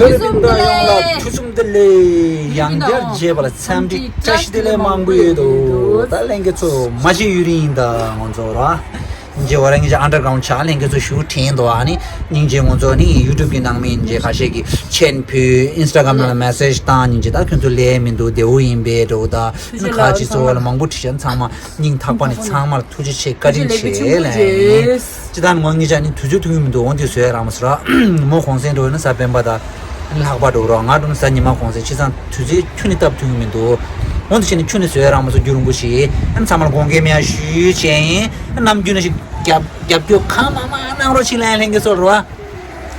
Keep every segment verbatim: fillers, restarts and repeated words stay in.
ཐུགས་རྗེ་གཟིགས་རྟོག་ཡོངས་ལ་ཐུགས་རྗེ་གཟིགས་རྟོག་ལེ། ཡང་བསྐྱར་མཇལ་བ་ལ་འཚམས་འདྲི་བཀྲ་ཤིས་བདེ་ལེགས་མང་པོ་ཡོད་དོ། ད་ལྷན་རྒྱས་ཚོ་མ་མཇལ་ཡུན་རིང་ཡིན་ད་ང་ཚོ་ར། མཇལ་བ་རང་གི་ཨན་ཌར་གྲའུན་ཌི་ཆགས། ལྷན་རྒྱས་ཚོ་ཞུ་དྲན་དོ། ཨ་ནི་སྙིང་རྗེ། ང་ཚོ་ནི་ཡུ་ཊུབ་ཀྱི་ནང་མི་ཡིན་རྗེས་ཁ་ཤས་ཀྱིས་མཆན་ཕུལ། ཨིན་སི་ཊ་གྷ་རམ་ནང་ལ་མེ་སེ་ཇི་བཏང་། སྙིང་རྗེ། ད་ཁྱོད་ཚོ་ལས་མི་འདུག་བདེ་བོ་ཡིན་པས་འགྲོ་ད། ཁ་ཅིག་གཙོ་བོ་ལ་མང་པོ་བྲིས་ཤག་ཚང་མ་སྙིང་ཐག་པ་ནས་ཚང་མར་ཐུགས་རྗེ་ཆེ། བཀའ་དྲིན་ཆེ་ལབ་ཡིན། ཅི་ད་ནི་ངོ་ངེད་ཅག་ནི་དུས་ཚོད་ཐུང་གི་མི་འདུག་འོང་དེ་བཟོས་རག་མ་སོང་ར། མོ་གུང་སེང་འགྲོ་ཡོད་ན་གཟའ་སྤེན་པ་དང་ལྷག་པ་འགྲོ་རོགས། ང་འགྲོ་ན་གཟའ་ཉི་མ་གུང་སེང་། བྱས་ཙང་དུས་ཚོད་ཁྱོན་ནས་སྟབས་ཐུང་གི་མི་འདུག་འོང་དེ་བྱས་ནས་ཁྱོན་ནས་བཟོས་རག་མ་སོང་། རྒྱུན་རིང་པོ་ཞིག་ཨ་ནི་ཚང་མར་དགོངས་འགལ་མེད་ཡ་ཞུས་བྱས་ཡིན། ཨ་ནམ་རྒྱུན་ནང་བཞིན་རྒྱབ་རྒྱབ་སྐྱོར་གང་མང་མང་གནང་རོགས་བྱེད་ལ་ཡང་ལྷན་རྒྱས་ཚོ་ར།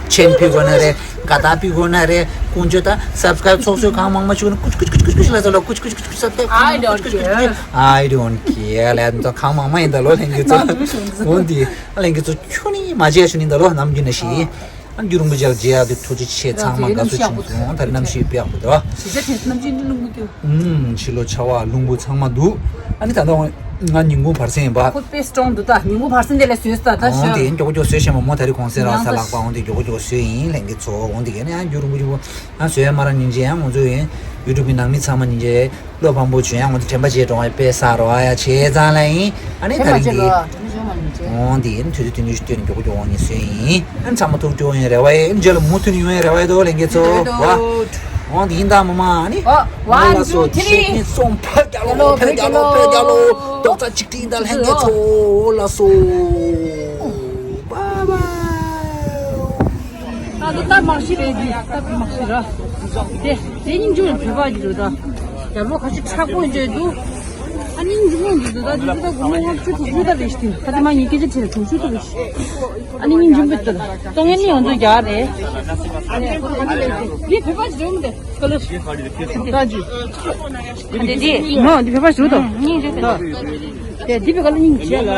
མཆན་ཕུལ་དགོས་ན་རེད། དགའ་རྟགས་ཕུལ་དགོས་ན་རེད། ཀུན་སྤྱོད་དང་སབ་སི་ཀ་རེབ་ཚོགས་གཙོས་གང་མང་མང་ཞུ་ན་ཀུ་ཅི་ཀུ་ཅི་ཀུ་ཅི་ཀུ་ཅི་ལ་ཚོ་ལ་ཀུ་ཅི་ཀུ་ཅི་ཀུ་ཅི་སབ་སི་ཀ་རེབ་གང་མང་མང་ཀུ་ཅི་ཀུ་ཅི་ཀུ་ཅི། I don't care ལ་ཚོ་གང་མང་མང་ཡིན་ད་ལོ་ལྷན་རྒྱས་ཚོ། འོན་ཏེ་ལྷན་རྒྱས་ཚོ་ཁྱོད་ནི་མ་བརྗེད་ཞུ་ནི་ད་ལོ་ནམ་རྒྱུན་ནང་བཞིན། ཨ་རྒྱུན་རིང་པོ་ཅིག་ལ་མཇལ་ཡག་དེ་ཐུགས་རྗེ་ཆེ། ཚང་མ་དགའ་བསུ་ཆེན་པོ་སོང་། ད་རེས་གནམ་གཤིས་དཔེ་ཡག་པོ་འདུག་ཕྱི་ཚེ་ཐེངས་གནམ་གཤིས་ནི་རླུང་བུ་སྐྱོ། ཨུམ། ཕྱི་ལོ་ཆར་པ་རླུང་བུ་ཚང་མ་འདུག་ཨ་ནི་ད་ལྟ་ང་ཉིན་གུང་བར་གསེང་ཡིན་པ། ཁོ་དཔེ་སི་ཊོང་འདུག་ད་ཉིན་གུང་བར་གསེང་དེ་ལས་བཟོས་ས་ད་འོང་ཤ། དེ་མགྱོགས་མགྱོགས་བཟོས་ཤེས་མ་མོ་ད་རེས་གུང་སེང་རག་ས་ལག་པ། འོང་དེ་མགྱོགས་མགྱོགས་བཟོས་ཡིན་ལྷན་རྒྱས་ཚོ། འོང་དེ་གས་ནི་ཨ་རྒྱུན་རིང་པོ་ཅིག་པོ་ཨ་བཟོས་ཡ་མ་རག་སྙིང་རྗེ། ཡང་ང་ཚོ་ཡིན་ཡུ་ཊུབ་ཀྱི་ནང་མི་ཚང་མ་སྙིང་རྗེ། བློ་ཕམ་པོ་བྱོས། ཡང་ང་ཚོ་དྲན་པ་བརྗེད་འགྲོ་བ་དཔེ་བསགས་རོགས་ཨ་ཡ་བྱས་ཙང་ལ་ཡིན། ཨ་ནི་ད་རིང་འདི། འོང་འདི་ཡིན་དུས་ཚོད་དུས་ནུས་ཤིག་སྟོན་མགྱོགས་མགྱོགས་འོང་ནི་བཟོས་ཡིན། ཨ་ནི་ཚང་མ་ཐུགས་སྤྲོ་ཡོང་རེ་བ་ཡོད། རྗེས་ལ་མུ་མཐུད་ནས་ཡོང་རེ་བ་ཡོད་དོ་ལྷན་རྒྱས་ཚོ། ཡོད་དོ། འོང་འདི་ཡིན་ད་མོ་མ་ཨ་ནི། ཨོ། ཝན་ཊུ་ཐི་རི། ཆེ་ནི་སོང་། ཕེབས་རྒྱ་ལོ། ཕེབས་རྒྱ་ལོ། ཕེབས་རྒྱ་ལོ། རྡོག་རྩ་གཅིག་སྒྲིལ་ད་ལྷན་རྒྱས་ཚོ། ལགས་སོ། བཱའི་བཱའི། ད་དུ་སྟབས་མ་ཤི་རེད། འདི་སྟབས་མ་ཤི་ར། དེ་དེ་སྙིང་རྗེ་བོད་པ་གྱི་འདུག་ད་རྒྱབ་ལོགས་ཁ་ཤས་མཁྲེགས་པོ་འདྲ་འདུག་ཨ་ནི་སྙིང་རྗེ་མོ་འདི་འདུག་ད་འདི་ཚོ་ད་སྒོར་མོ་ལྔ་བཅུ་དྲུག་ཅུ་ད་རེད་ཤི། ད་དེ་མ་ངའི་སྐད་ཆ་དྲིས་ལ་དྲུག་ཅུ་ད་རེད་ཤི། ཨ་ནི་སྙིང་རྗེ་མོ་འདུག་ད་ལྟོ་ངན་ནི་ང་ཚོ་རྒྱག་རེད། འདི་བོད་པ་ཞིག་འདུག་མི་འདུག་ག་ལ་ཞིག་ད་ཅི། འདི་འདི་ནོ་འདི་བོད་པ་ཞིག་འདུག་ད། དེ་འདི་བོད་པ་ལ་སྙིང་རྗེ་ལ།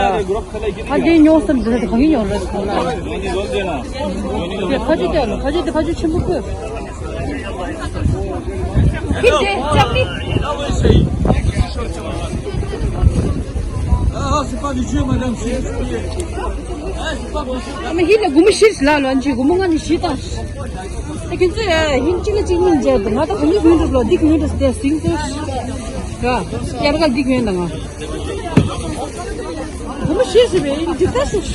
ཨ་དེ་ཉོ་བསམ་འདུག་ད་དེ་གང་ཡིན་ཡོང་རེད་ཟེར་ལ། དེ་ཕ་ཆུ་དེ་ལ་ཕ་ཆུ་དེ་ཕ་ཆུ་ཆེན་པོ་བཀོད། ཕིག་དེ་ལྕགས་ཏི། Ah, c'est pas du jeu, madame, c'est du jeu. Ah, c'est pas du jeu. ཨ་མ་ཧི་ལ་སྒོར་མོ་བཞི་ལ་ལོན་ཅིག་སྒོར་མོ་ལྔ་ནས་བཞི་བཏང་། ད་ཁྱེད་ཚོས་ཧིན་གཅིག་ལ་གཅིག་སྙིང་རྗེ་འདུག་ང་ད་གང་གི་ཡོན་འགྲུབ་ལོ་འདི་གི་ཡོན་འགྲུབ་སྟེ་སིང་ཏེ། ར། དབྱར་ཁ་འདི་གི་ཡོན་དང་ང་། སྒོར་མོ་བཞི་ཟེར་བའི་ཡིན་འདི་ལྟ་ཞིག་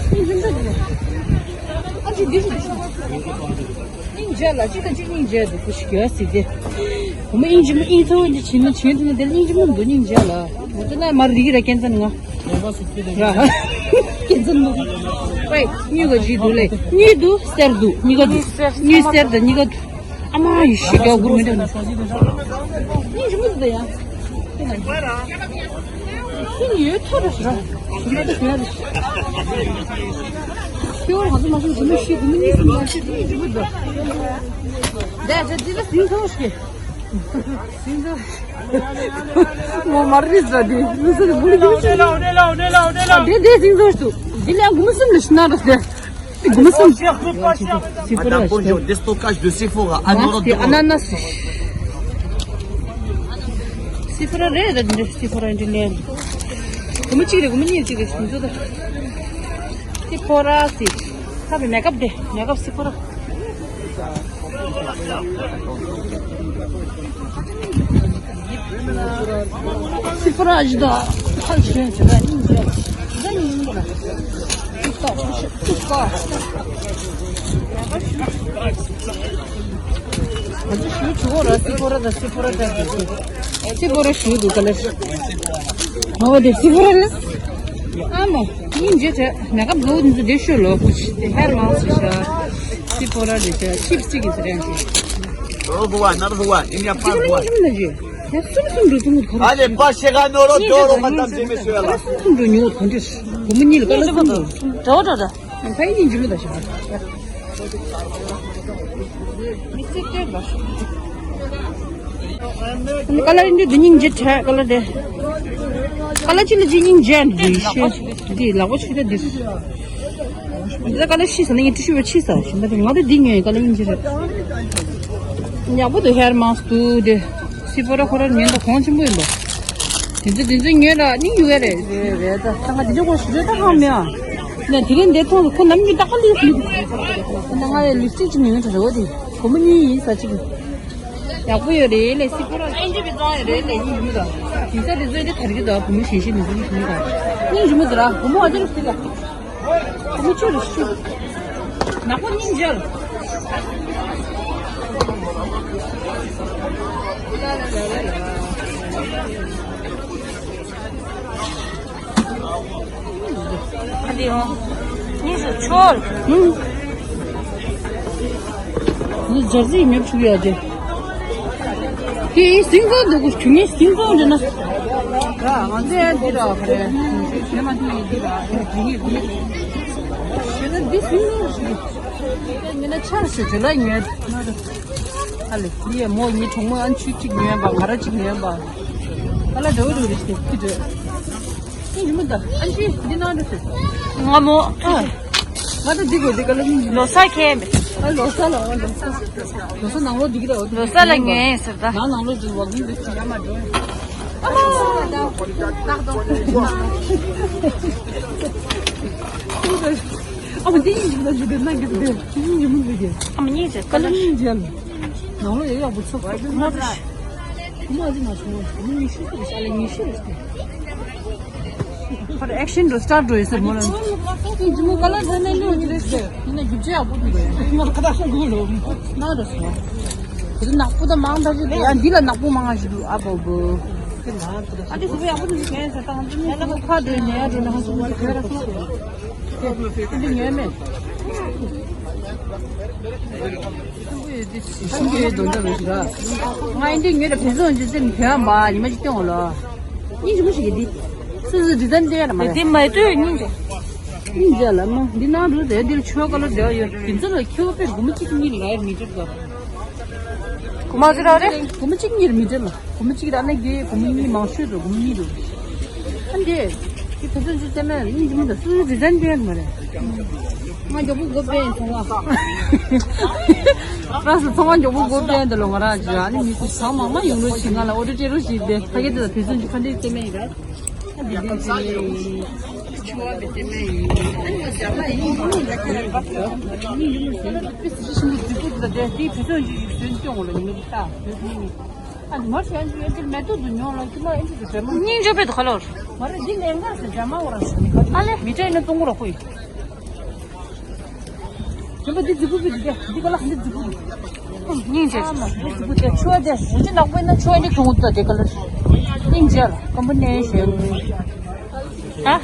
སྙིང་རྗེ་འདི་རེད། ཨ་ཅི་འདི་ཞིག་འདི་ཞིག་སྙིང་རྗེ་ལ་གཅིག་དང་གཅིག་སྙིང་རྗེ་འདུག་ཁུ་ཞིག་གྱོད་ཟེར་ཏེ། སྒོར་མོ་ཨིན་ཇི་མོ་ཨིན་ཚོ་འདི་བྱིན་ན་བྱིན་ཐུབ་ན་དེ་ལ་ཨིན་ཇི་མོ་འདུག་སྙིང་རྗེ་ལ། འོ་དེ་ལ་མར་རིག་ར་ཀན་ཙན་ང་། ར། ཀན་ཙན་མོ། ཝེ། གཉིས་ཀ་ཇི་འདུག་ལེ། གཉིས་འདུག་གསེར་འདུག་གཉིས་ཀ་འདུག་གཉིས་གསེར་དང་གཉིས་ཀ་འདུག་ཨ་མ་ཡི་ཤི་རྒྱག་སྒུར་མི་འདུག་ནི་ཇི་མི་འདུག་ཡ། ཁྱོད་ཡོད་ཐོ་རེ་ཞུ་ར། ཁྱོད་ཡོད་ཐོ་རེ་ཞུ། ཁྱོད་ང་ཚོ་མ་ཤི་ཇི་མི་ཤི་ཇི་མི་གཉིས་སུ་མ་ཤི་ཇི་མི་འདུག་དེ་ཇི་ལ་སིང་ཐོ་ཤི། སིང་ཐོ། ངོ་མ་རིས་ར་དེ་མི་སུ་དེ་བུ་ལི་ཇི་མི་ཤི། དེ་དེ་སིང་ཐོ་ཞུ། དེ་ལས་སྒོར་མོ་གསུམ་ལ་ཤི་ན་ར་དེ། སྒོར་མོ་གསུམ། སི་ཕོ་ར་ཞུ། Madame, bonjour, déstockage de Sephora, ཨ་ནི་ཨ་ན་ན་སི། སི་ཕོ་ར་རེད་ད་འདི་འདྲ་སི་ཕོ་ར་འདི་ལེན། སྒོར་མོ་གཅིག་རེད་སྒོར་མོ་གཉིས་གཅིག་རེད་ཞུ་ཚོད་ད། སི་ཕོ་ར་སི། ཁ་བའི་མེ་ཀབ་དེ་མེ་ཀབ་སི་ཕོ་ར། སི་ཕོ་ར་ཨ་ཇི་དང་ཧ་ལ་ཞོན་བྱེད་པ་ཡིན་ཟེར། ད་ནི་ཡིན་གི་ན། ཏིག་ཏོག་ཏུ་ཤ་ཏུ་ཤ། ང་ཚོ་ཞུ་ཆུ་བོ་ར་སི་ཕོ་ར་དང་སི་ཕོ་ར་དང་སི་ཕོ་ར་ཞུ་འདུག་ག་ལེ། ང་བ་དེ་སི་ཕོ་ར་ལེ། ཨ་མ་ཡིན་རྗེས་བྱས་ནག་ཁབ་ལོ་འདི་ཚོ་དེ་ཤོད་ལོ་ཁུ་ཆི་དེ་ཧེར་མང་སི་ཤ་སི་ཕོ་ར་རེ་ཤ་ཆིབ་སི་གི་ཟེར་ཡང་ཆི། Another one, another one. Il n'y a pas de one. ཡ་གསུམ་གསུམ་འགྲོ་གསུམ་འགྲོ། Allez, pas cher à nos dollars, madame et messieurs, là. གསུམ་གསུམ་འགྲོ་ཉོ་གང་འདྲ། སྒོར་མོ་གཉིས་ལ་ཀ་ལ་གསུམ་འགྲོ། འགྲོ་འགྲོ་འགྲོ། ཕ་ཡི་གཉིས་འཇུ་མི་ད་ཞིག་མི་ཚེ་སྟོན་པ། ཀ་ལ་འདི་འདི་སྙིང་རྗེ་དྲག་ཀ་ལ་དེ། ཀ་ལ་ཅི་ལ་ཅི་སྙིང་རྗེ་འདི་ཤེས། འདི་ལག་པ་ཆུ་ད་འདི། འདི་ལ་ཀ་ལ་ཤི་ས་ན་ཡིན་ཏི་ཤུ་བ་ཆི་ས་ཞིམ་པ་དེ་ང་དེ་འདི་ཉོས་ཀ་ལ་སྙིང་རྗེ་རེད། ཡག་པོ་འདུག་ཧེར་མང་སུ་དེ། སི་ཕོ་ར་ཁོ་ར་ཉན་ད་གོང་ཆེན་པོ་ཡིན་པ། དེ་ཚོ་དེ་ཚོ་ཉོས་ར་སྙིང་རྗེ་རེད། རེད་རེད་ད་ད་ང་དེ་འདྲ་གོ་ཞུ་རེད་ད་ཧ་མི་ཨ། ན་དེ་རིང་འདིར་མཐོང་སོང་། ཁོ་ནམ་རྒྱུན་རྟག་པར་སླེབས་སོང་། ཁོ་ན་ང་ལ་ལིབ་སི་ཊིག་ཅིག་ཉོས་ཡོད་རེད་བ། དེ་སྒོར་མོ་གཉིས་ཡིན་ས་ཅིག་ཡག་པོ་ཡོད་རེད་ལས། སི་ཀོ་ར་ཨེན་ཇི་བི་བཙོང་ཡོད་རེད་ལས། ཡིན་ཡིན་ད། དེང་སང་དེ་ཚོའི་དེ་དར་གྱི་འདུག་སྒོར་མོ་གཞན་ཞིག་མི་འདུག་མི་འདུག་སྙིང་རྗེ་མོ་ཟེར་ར། སྒོར་མོ་ཨ་ཅེ་རུ་སི་ལ། སྒོར་མོ་བཅུ་རུ་སི། ནག་པོ་སྙིང་རྗེ་ལ། ཨ་འདི་ཧོ། གཉིས་སུ་ཆོལ། ཧུམ། འདི་ཇར་སི་ཉོ་ཆུག་ཡ་དེ། དེ་སིང་ཀོང་འདུག་གུ་ཆུ་ངའི་སིང་ཀོང་འདྲ་ན། ང་ཚོའི་འདི་ར་ཁ་རེ། ཉི་མ་འདི་འདི་ར་འདི་འདི། ཞེ་ན་འདི་སིང་ཀོང་ཞིག་ཉི་ན་ཆར་ཞུ་ཆུ་ལ་ཉོས། ཨ་ལེ་འདི་ཡ་མོ་ངའི་གྲོགས་མོ་ཨན་ཆུ་གཅིག་ཉོས་པ། ང་ར་གཅིག་ཉོས་པ། ཨ་ལ་འདྲ་བོ་འདྲ་བོ་རེད་ཤག་ཁི་འདྲ། ཨེ་ཡིན་མིན་ད། ཨན་ཅི་འདི་ནང་འགྲོ་ཟེར། ང་མོ། ཨ། ང་ད་འདི་དགོས་འདི་ག་ལ་མིན། ལོ་གསར་ཁེལ་མེད། ཨ་ལོ་གསར་ལ། ཨ་ལོ་གསར། ལོ་གསར་ནང་ལོགས་འདི་གི་ལ། ལོ་གསར་ལ་ཉོས་ཟེར་ད། ནང་ནང་ལོགས་འདི་ཝོག་ཀིང་འདི་བྱེད་ཡ་མ་འགྲོ། ཨ་མ། ཨ་མ་འདི་ཡིན་ན་འཇུ་དེ་ན་གི་དེ་ཡིན་ཡིན་མིན་འདི་གི། ཨ་མ་གཉིས་བྱེད་ག་ལ་མིན་འཇལ། ནང་ལོགས་ཡ་ཡག་པོ་ཚོགས་པ་མ་རེད། ཁོ་མོ་ཨ་ཅེ་ན་སོང་། ཁོ་མོ་ཉི་ཤུ་ཙམ་ཞག་ལ་ཉི་ཤུ་རེད། ཁོ་ཨེག་ཤན་འགྲོ་སི་ཊར་འགྲོ་ཡོད་ཟེར་མོ་ལ། ཨིན་ཇི་མོ་ག་ལ་ཟ་ནས་ལུས་ཀྱི་རེད་ཟེར། ཡིན་ན་རྒྱུ་ཆ་ཡག་པོ་འདུག་རེད། ང་ཁ་ད་ཤོག་གོ་ལོ། ན་རེད་སོང་། དེ་ནག་པོ་ད་མང་ད་ཅིག་ཡང་འདི་ལ་ནག་པོ་མང་ང་ཞིག་འདུག་ཨ་བོ་བོ། ཨ་ཅེ་སུ་བ་ཡག་པོ་འདུག་ཟེར་ད་ང་ཚོ་ཁ་འདོན་ནས་ཡར་འགྲོ་ན་ཧ་སུ་མོ་ཁ་ར་སོང་། འདི་ཉོས་མེད། ཨ་འདི་དོན་དག་རེད་ཤག་ང་ཨེ་འདྲས་ཉོས་ལ་བེད་སྤྱོད་བྱེད་ཚེ་མི་ཕན་པ་ཉི་མ་ཅིག་སྟོན་འོང་ལ། སྙིང་རྗེ་མོ་ཞིག་གིས་འདི། སུ་སུ་འདི་ཙམ་སྟོན་ཡ་ལ་མ་རེད། འདི་མ་ལྟོས་སྙིང་རྗེ། སྙིང་རྗེ་ལ་མོ་འདི་ནང་རུ་རེད། འདིར་ཆོས་ག་ལ་འབྲེལ་བ་ཡོད། དེ་ཚོ་ལ་ཁྱེའུ་དཔེ་སྒོར་མོ་གཅིག་གཉིས་ལ་མི་འགྲིག་ག་སྒོར་མོ་ཅི་ར་རེད། སྒོར་མོ་གཅིག་གཉིས་ལ་མི་འགྲིག་ལ། སྒོར་མོ་གཅིག་ར་ནས་གི་སྒོར་མོ་གཉིས་མང་ཤོས་འགྲོ། སྒོར་མོ་གཉིས་འགྲོ། ཨ་འདི། དེ་ཕན་ཚུན་ཅིག་བལྟས་མེད། སྙིང་རྗེ་མོ་དང་སུ་རི་ཟན་དེ་མ་རེད། ང་མགྱོགས་པོ་སྒོ་ཕྱེ་ཡིན་ཚོང་བ། ཕ་སི་ཚོང་བ་མགྱོགས་པོ་སྒོ་ཕྱེ་ཡིན་ད་ལོ། ང་རང་ཅིག་ཨ་ནི་མི་ཚོ་ཚང་མ་མ་ཡོང་རོགས་བྱེད། ང་ལ་ཨོ་ཌར་སྤྲད་རོགས་བྱེད་དེ། ཕ་གི་དེ་ལ་ཕན་ཚུན་ཅིག་ཁ་འདྲེ་བལྟས་མེད་ཡིན་ར། ཨ་འདི་འདི་འདི་ཆུ་བ་བལྟས་མེད་ཡིན། ཨ་ནི་ཟ་མ་ཡིན་ཡིན་ལ་ཁྱེད་རང་བབ་ལ། ཨ་ནི་ཡིན་ལ་ཟ་ལ་དཔེ་སི་ཤིང་གི་རྫིག་པོ་དེ་ལ་དེ་དེ་ཕན་ཚུན་ཅིག་ཡིན་ཚོན་སྐྱོང་བ་ལ་ཉི་མ་དེ་ལྟ་བོད་ཕུང་ནི། ཨ་ནི་མར་ཞན་ཞུ་ཨེ་འདི་མེ་ཏོག་ཏུ་ཉོ་ལ་ཁྱི་མ་ཨེ་འདི་དུ་བྲེ་མ། སྙིང་རྗེ་པོའི་དུ་ཁ་ལོར། མ་རེད་འདི་ལེན་ག་ཟེར་བྲེ་མ་འོ་ར་ཞུ་ནི་ཁ། ཨ་ལེ། མི་བྲེ་ནི་ཏུང་གུ་ར་ཁོ་ཡིན། ཞོན་པ་འདི་རྫིག་པོ་བི་འདི་འདི་ག་ལ་འདི་རྫིག་པོ་འདི། སྙིང་རྗེ། ཨ་མ་འདི་རྫིག་པོ་དེ་ཆུ་བ་དེ་འོན་ཅི་ནག་པོ་ཡིན་ན་ཆུ་བ་འདི་ཏུང་གུ་དུ་དེ་ག་ལ། སྙིང་རྗེ་ལ་སྐམ་པོ་ནས་ཞོན། ཨ།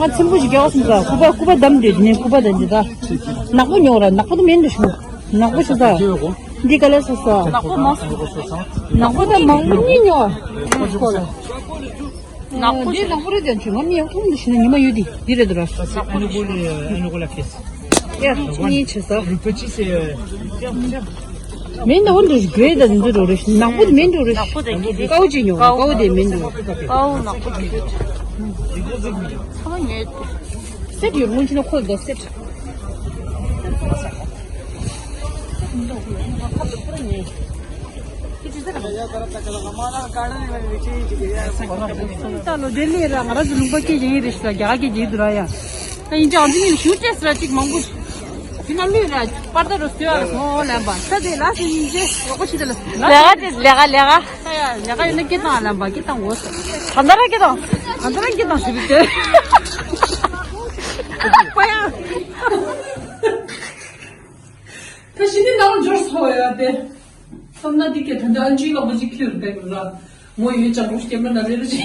ང་ཚིམ་པོ་ཞིག་རྒྱག་སོང་ཙང་སྐུ་པ་སྐུ་པ་བསྡམས་ཏེ་འདི་ནས་སྐུ་པ་དང་འདི་དག་ནག་པོ་ཉོ་ར། ནག་པོ་དུ་མེད་འདུག་ཞུ། ནག་པོ་ཞུ་ས། འདི་ག་ལ་ས་ས། ནག་པོ་མང་སོང་། ནག་པོ་དང་མང་པོ་གཉིས་ཉོ་བ། ཁོ་ལ། ནག་པོ་འདི་ནག་པོ་རེད་དེ་ཆུ་ང་མི་ཡག་ཐུང་འདི་ཞུ་ན་ཉི་མ་ཡོད་དེ་འདི་རེད་འདུག་ར། ཡ་གཉིས་བྱེད་ས། Le petit, c'est, euh, མིན་ད་འོ་འདུག་གི་ད་འདི་འདུག་རེད། ནག་པོ་དེ་མིན་འདུག་རེད། ནག་པོ་དེ་གི་དེ་ཀའོ་ཅི་ཉོ་ཀའོ་ཀའོ་དེ་མིན་འདུག་ཀའོ་ནག་པོ་དེ་གི་ཚང་མ་ཉོས་ཏེ། སེ་ཊི་ཡོད་མོ་ཅི་ན་ཁོལ་ད་སེ་ཊི། ད་ལོ་ཌེ་ལི་ར་ང་རང་ཚོ་ལུང་པ་སྐད་ཀྱི་ཡིན་རེད་ཤག་རྒྱ་གར་སྐད་ཀྱི་ཡིན་འདུག་ར་ཡ། ད་ཡིན་ཀྱང་ཨ་ཙི་ཉིན་ཞུ་ཅེས་ར་ཅིག་མང་པོ། དེ་ན་ལུས་ར་པར་ད་རུ་སྟོད་ར་སོང་ལན་པ་ས་དེ་ལ་སི་ཡིན་ཅེ་རོགས་པ་ཆི་དེ་ལ་ལས་ཀ་དེ་ལས་ཀ་ལས་ཀ་ད་ཡ་ལས་ཀ་ཡིན་ན་སྐད་བཏང་ལན་པ་སྐད་བཏང་འོ་ས་ག་འདྲ་ར་སྐད་བཏང་ག་འདྲ་ར་སྐད་བཏང་ཞུ་བི་ཅེ་པ་ཡ། ད་ཤི་ནི་ནང་འབྱོར་སོང་ཡ་དེ། སོང་ན་འདི་གའི་ད་ལྟ་ཨན་ཅི་ལོག་པ་ཅིག་ཁྱེར་བསྡད་ཡོད་ལ། མོ་ཡོད་ཅག་རུ་སྐྱེ་མ་ན་རེ་རེ་ཅིག་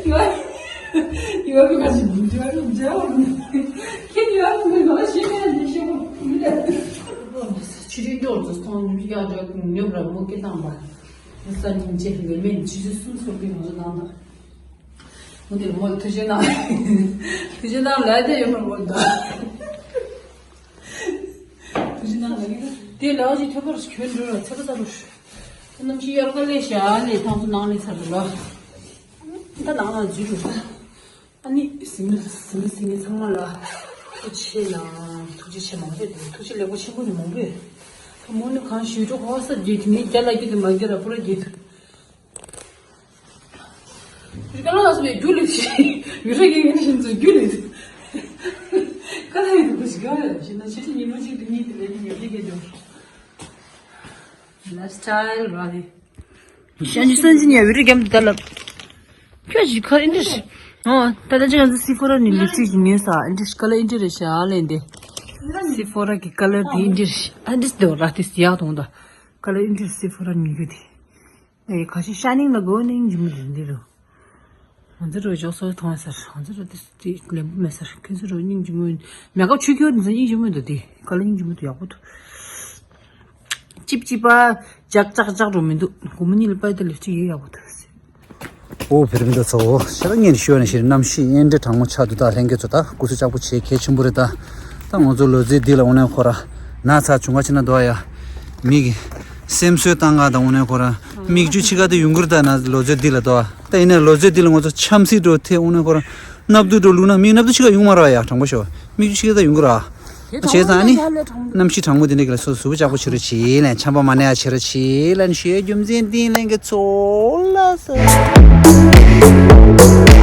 ང་ཡོད་པའི་ཁ་ཅིག་འཇལ་འཇལ་བ་མི་ཁྱེད་ཡོད་པའི་མི་ང་ཤེས་མེད་འདི་ཤེས་པོ་མི་ལས། ཕྱི་རིག་སྐྱོར་དུ་སོང་ཡག་འཇོག་ཉོབ་ར་མོ་སྐད་བཏང་པ། ས་ཉིན་བཅས་ལས་མེད་ཆུ་ཚོད་གསུམ་སོགས་པའི་ང་ཚོ་ནང་དུ། མོ་དེར་མོ་ཐུགས་རྗེ་གནང་། ཐུགས་རྗེ་གནང་ལས་དེ་ཡོད་པར་མོ་འདུག་ཐུགས་རྗེ་གནང་ལ་ཡིན། དེ་ལའོ་ཞིག་ཐོད་པར་གྱོན་འགྲོ་ལ་ཚེ་པ་ས་རུ། གནམ་གཤིས་དབྱར་ཁ་ལས་ཞག་ལས་ཐང་སུ་ནང་ལས་ཚར་འགྲོ་ལ། ད་ནང་ལ་འཛུལ་འགྲོ་ལ། ཨ་ནི་ཟིན་ཟིན་ཟིན་ཚང་མ་ལ་ཐུགས་རྗེ་ཆེ་ལ། ཐུགས་རྗེ་ཆེ་མང་པོ་ཡོད། ཐུགས་རྗེ་ལེགས་པོ་ཆེན་པོ་ནི་མང་པོ་ཡོད། ད་མོ་ནི་གང་ཞུས་འགྲོ་གོ་ས་རྒྱུད་དེ་ནི་རྒྱ་ལ་རྒྱུད་དེ་མ་རྒྱུད་ར་པུ་ར་རྒྱུད། རི་ཀ་ལ་ལ་སོ་ནས་རྒྱུ་ལེགས་ཤིང་ཡུ་ར་གི་ངན་ཞིང་ཚོ་རྒྱུ་ལེགས། ཡོད་ཡོད་ཞེ་ན་ཕྱི་ཚེ་ཉིན་མོ་གཅིག་ཏུ་གཉིས་དེ་ལས་ཀྱི་ཉོ་རྒྱུ་སྐད་ཅོར། ལའིབ་སི་ཊའིལ་ར་དེ། ཤན་ཅི་སན་ཅི་ཉ་བི་རི་རྒྱམ་དུ་ད་ལབ། ཁྱོད་ཞིག་ཁ་ཨིན་ཏྲི་ཤི། ཨོ། ད་ལྟ་ཅི་ང་ཚོ་སི་ཕོ་ར་ནི་ལིབ་སི་ཊིག་ཅིག་ཉོས་ས་ཨིན་ཏྲི་ཤི་ཀ་ལར་ཨིན་ཏྲི་རེ་ཤ་ལེན་ཏེ། སི་ཕོ་ར་གི་ཀ་ལར་དེ་ཨིན་ཏྲི་ཤི་ཨ་ཏིས་དེ་ར་ཏིས་ཡག་དང་ད། ཀ་ལར་ཨིན་ཏྲི་ཤི་སི་ཕོ་ར་ཉོ་རྒྱུ་དེ། ཨེ་ཁ་ཤས་ཤ་ནིང་ལ་གོ་ནིང་ཇི་མི་དེ་འདི་རུ། ང་ཚོ་རོ་ཇོག་སོ་ཐོང་ཟེར། ང་ཚོ་རོ་དེ་དེ་ལེན་པོ་མེད་ཟེར། ཁྱོད་ཚོ་རོ་སྙིང་རྗེ་མོ་ཡིན། མེ་ཀབ་ཆུ་ཁྱོད་དེ་ཚོ་སྙིང་རྗེ་མོ་འདུག་དེ་ཀ་ལར་སྙིང་རྗེ་མོ་འདུག་ཡག་པོ་འདུག་ཅིབ་ཅིབ་པ་ཇག་ཇག་ཇག་རོ་མི་འདུག་སྒོར་མོ་གཉིས་ལ་པའི་ཏི་ལིབ་སི་ཊིག་ཡོད་ཡག་པོ་འདུག་ཨོ་བེ་རི་མི་ད་ཚོ་ཤ་ར་ངན་ཤོད་ནས་ཤེར་གནམ་གཤིས་ཨེ་འདྲ་གྲང་མོ་ཆགས་འདུག་ད་ལྷན་རྒྱས་ཚོ་ད་སྐུ་གཟུགས་ལྕགས་པོ་བྱེད་གལ་ཆེན་པོ་རེད་ད། ད་ང་ཚོ་ལོ་ཚོད་འདི་ལ་འོ་ནས་ཁོ་ར་ན་ཚ་བྱུང་བ་ཕྱིན་ན་འདུག་ཡ། མིག་གི་སེམས་གསོ་བཏང་ག་ད་འོ་ནས་ཁོ་ར་མིག་ཆུ་ཕྱི་ག་དེ་ཡོང་གི་རེད་ད་ན་ལོ་ཚོད་འདི་ལ་འདུག་ད་ཡིན་ན་ལོ་ཚོད་འདི་ལ་ང་ཚོ་ཆམ་སྲིད་འགྲོ་ཐེ་འོ་ནས་ཁོ་ར་སྣབས་དུ་འགྲོ་ལུག་ན་མིག་སྣབས་དུ་ཕྱི་ག་ཡོང་མ་ར་ཡ་དྲང་པོ་ཤོད་མིག་ཆུ་ཕྱི་ག་ད་ཡོང་གི་ར། བྱས་ཙང་ཨ་ནི། གནམ་གཤིས་གྲང་མོ་འདི་འདྲ་གི་ལ་སོ་སོ་བུ་ལྕགས་པོ་བྱེད་རོགས་བྱེད་ལན་ཆམ་པ་མ་ནས་ཡ་བྱེད་རོགས་བྱེད་ལན་ཞེས་རྒྱུ་མཚན་འདི་ལན་གི་ཚོ་ལ་སོ།